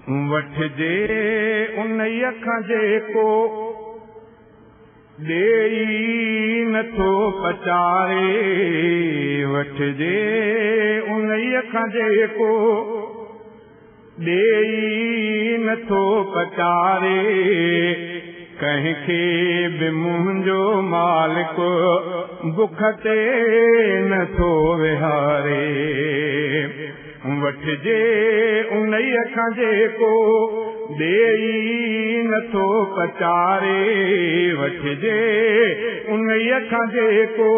वठिजे उन्हीअ खां जेको ॾेई नथो पचारे, वठिजे उन्हीअ खां जेको ॾेई नथो पचारे। कंहिंखे बि मुंहिंजो मालिक बुख ते नथो विहारे। वठिजे उन्हीअ खां जेको ॾेई नथो पचारे, वठिजे उन्हीअ खां जेको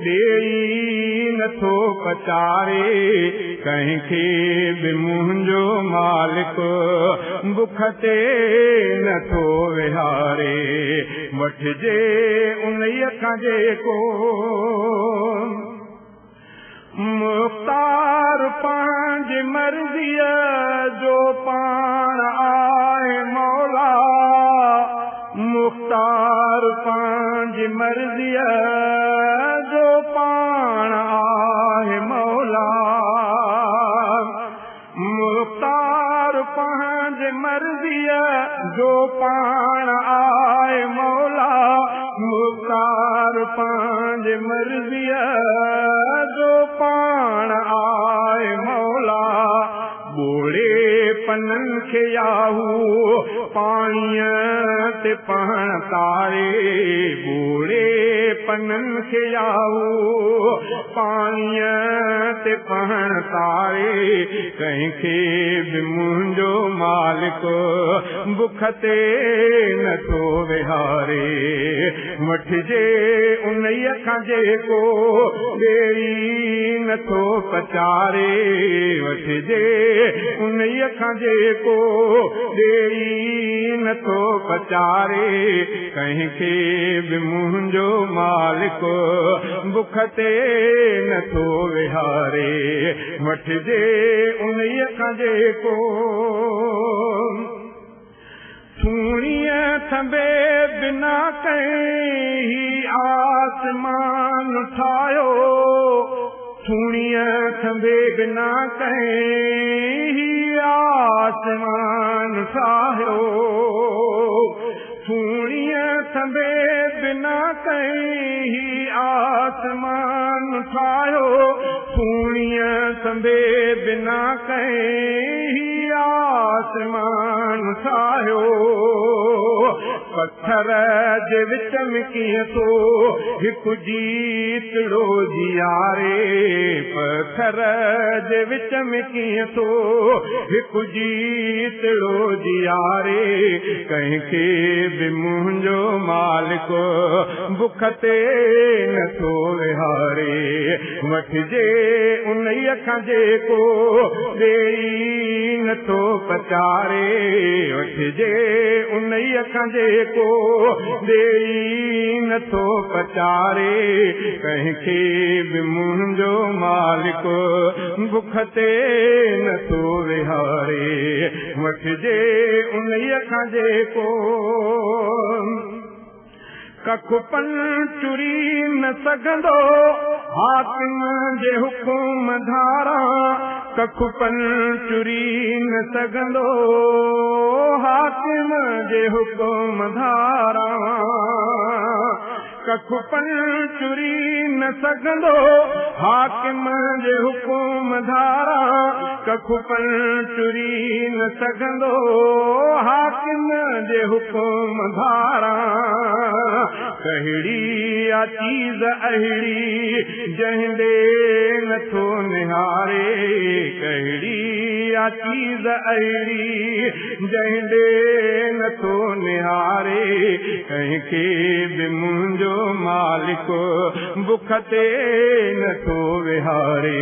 ॾेई नथो पचारे। कंहिंखे बि मुंहिंजो मालिक बुख ते नथो विहारे। वठिजे उन्हीअ खां जेको मुख्तार पंहिंजी मर्ज़ीअ जो पाण आहे मौला, मुख्तार पंहिंजी मर्ज़ीअ जो पाण आहे मौला, मुख्तार पंहिंजी मर्ज़ीअ जो पाण आहे मौला, मुख्तार पंहिंजी मर्ज़ीअ जो पाण आहे मौला। ॿोड़े पननि खे याहू पाणीअ ते पहण तारे, ॿोड़े पननि खे याहू पाणीअ ते पहण तारे। कंहिंखे बि मुंहिंजो मालिक बुख ते नथो विहारे। वठिजे उन्हीअ खां जेको ॾेई नथो पचारे, वठिजे उन्हीअ खां जेको ॾेई नथो पचारे। कंहिंखे बि मुंहिंजो मालिक बुख ते नथो विहारे। वठिजे उन्हीअ खां जेको थूणीअ थंबे बिना कंहिं आसमान ठाहियो, थूणीअ थंबे बिना कंहिं आसमान ठाहियो, थूणीअ थंबे बिना कंहिं आसमान ठाहियो, थूणीअ थंबे बिना कंहिं आसमान ठाहियो। पथर जे विच में कीअं थो हिकु जीतड़ो जीआरे, पथर जे विच में कीअं थो हिकु जीतड़ो जीआरे। कंहिंखे बि मुंहिंजो मालिक बुख ते नथो विहारे। वठिजे उन्हीअ खां जेको ॾेई नथो पचारे, वठिजे उन्हीअ खां जेको ॾेई नथो पचारे। कंहिंखे बि मुंहिंजो मालिक बुख ते नथो विहारे। वठिजे उन्हीअ खां जेको कख पन चुरी न सघंदो हाकिम जे हुकुम धारा, कख पन चुरी न सघंदो हाकिम जे हुकुम धारा, कख पन चुरी न सघंदो हाकिम जे हुकुम धारा, कख पन चुरी न सघंदो हाकिम जे हुकुम धारा। कहिड़ी आ चीज़ अहिड़ी जंहिं ॾे नथो निहारे, कहिड़ी आ चीज़ अहिड़ी जंहिं ॾे नथो निहारे। कंहिंखे बि मुंहिंजो मालिक बुख ते नथो विहारे।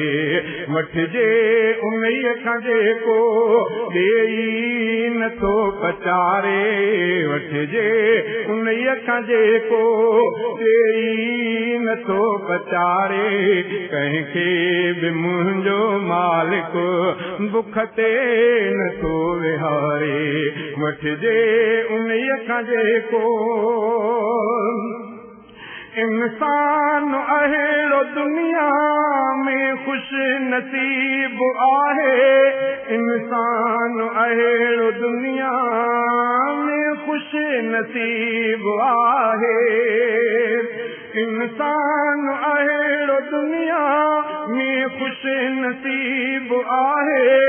वठिजे उन्हीअ खां जेको ॾेई नथो पचारे, वठिजे उन्हीअ खां जेको ॾेई नथो पचारे। कंहिंखे बि मुंहिंजो मालिक बुख ते नथो विहारे। वठिजे उन्हीअ खां जेको انسان اهڙو دنيا ۾ خوش نصيب آهي، انسان اهڙو دنيا ۾ خوش نصيب آهي، انسان اهڙو دنيا ۾ خوش نصيب آهي،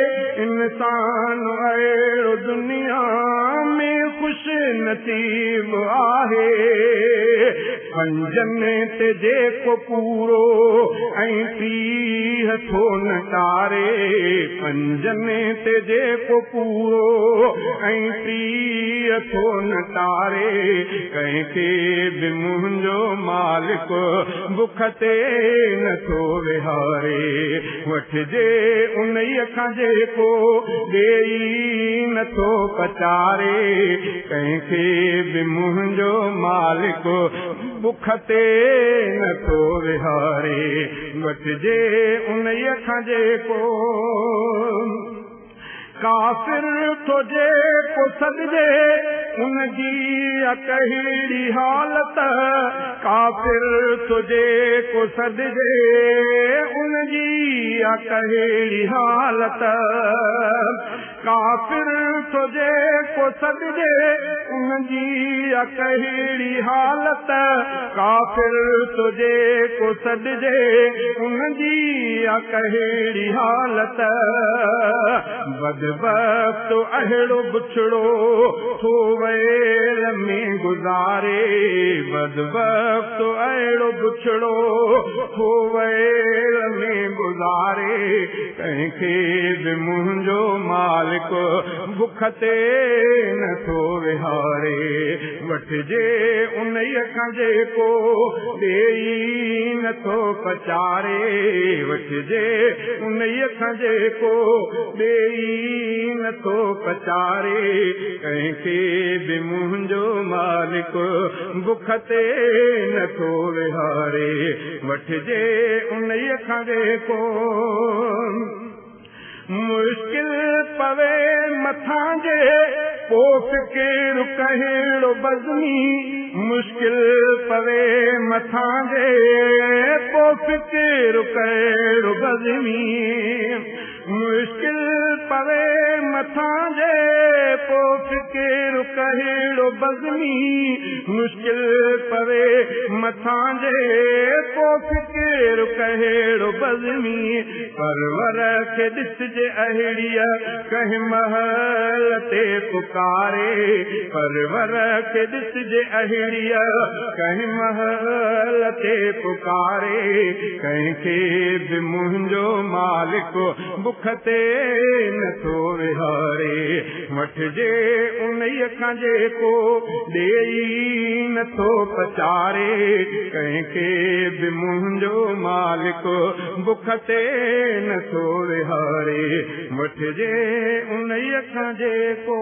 انسان اهڙو دنيا ۾ خوش نصيب آهي. پنجن تي جيڪو پورو ۽ 30 ٿو نه ٽاري، پنجن تي جيڪو پورو ۽ 30 ٿو نه ٽاري، ڪنهن کي به منهنجو مالڪ بک تي نٿو ويهاري. وٺجي انهيء کان جيڪو ڏيئي نٿو پچاري، ڪنهن کي به منهنجو مالڪ بک تي نٿو ويهاري. وٺجي انهيء کان جيڪو ڪافر ٿو جيڪو سڏجي، ان جي ڪهڙي حالت؟ ڪافر ٿو جيڪو سڏجي، ان جي ڪهڙي حالت؟ ڪافر ٿو جيڪو سڏجي، ان جي ڪهڙي حالت؟ ڪافر ٿو جيڪو سڏجي، ان جي ڪهڙي حالت؟ بدبخت اهڙو بڇڙو ٿو ويل ۾ گذاري، بدبخت اهڙو بڇڙو ٿو ويل ۾ گذاري، ڪنهن کي به منهنجو مالڪ بک تي نٿو ويهاري. وٺجي انهيء کان جيڪو ڏيئي نٿو پچاري، وٺجي انهيء کان جيڪو ڏيئي نٿو پچاري، ڪنهن کي به منهنجو مالڪ بک تي نٿو ويهاري. وٺجي انهيء کان جيڪو مشڪل پوي مٿان جي، پوءِ فڪر ڪهڙو بزمي؟ مشڪل پوي مٿان جي، پوءِ فڪر ڪهڙو بزمي؟ مشڪل پوي مٿان جي، پوءِ فڪر ڪهڙو بزمي؟ مشڪل پوي مٿان جي، پوءِ فڪر ڪهڙو بزمي؟ پرور کي ڏسجي اهڙيءَ ڪنهن مهل تي پڪاري، پرور کي ڏسجي اهڙيءَ ڪنهن مهل تي پڪاري، ڪنهن کي به منهنجو مالڪ بک تي نٿو ويهاري. وٺجي انهيءَ کان جيڪو ڏيئي نٿو پچاري، ڪنهن کي به منهنجو مالڪ بک تي نٿو ويهاري. وٺجي انهيءَ کان جيڪو.